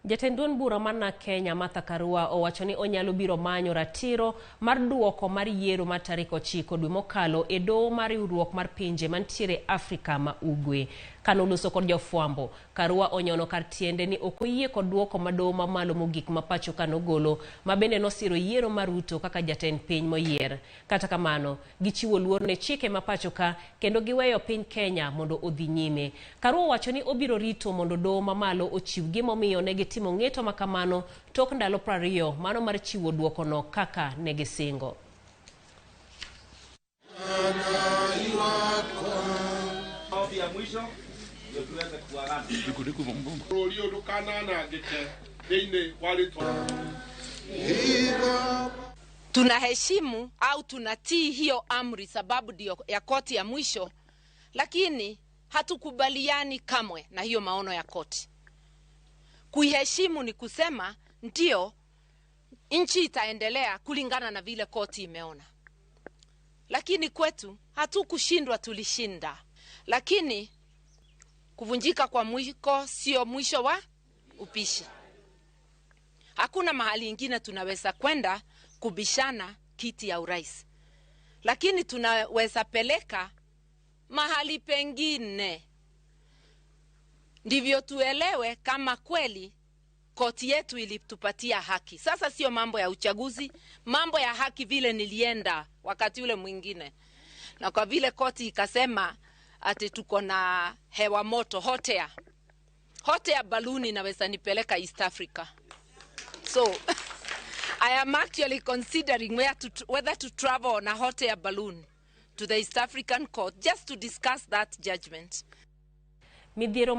Jatend duond bura mar Narc Kenya Martha Karua owacho ni onyalo biro manyo ratiro mar duoko mar yiero mar tarik 9 dwe mokalo e doho mar riwruok mar pinje mantiere Afrika ma Ugwe. Kanoloso kod jofwambo, Karua onyono kar tiende ni ok oyie kod duoko ma doho mamalo mogik ma pacho ka nogolo ma bende nosiro yiero mar Ruto kaka jatend piny moyier. Kata kamano, gichiwo luor ne chike ma pacho ka kendo giweyo piny Kenya mondo odhi nyime. Karua owacho ni obiro rito mondo doho mamalo ochiw gimomiyo ne gitimo ng'eto ma kamano tok ndalo 20 mano mar chiwo duokono kaka ne gisingo. Tunaheshimu au tunatii hiyo amri sababu ndio ya koti ya mwisho, lakini hatukubaliani kamwe na hiyo maono ya koti. Kuiheshimu ni kusema ndio nchi itaendelea kulingana na vile koti imeona, lakini kwetu hatukushindwa, tulishinda. Lakini kuvunjika kwa mwiko sio mwisho wa upishi. Hakuna mahali ingine tunaweza kwenda kubishana kiti ya urais, lakini tunaweza peleka mahali pengine, ndivyo tuelewe kama kweli koti yetu ilitupatia haki. Sasa sio mambo ya uchaguzi, mambo ya haki vile nilienda wakati ule mwingine, na kwa vile koti ikasema ati tuko na hewa moto, hot air, hot air balloon inaweza nipeleka East Africa. So I am actually considering whether to travel on a hot air balloon to the East African Court just to discuss that judgment. Midhiero.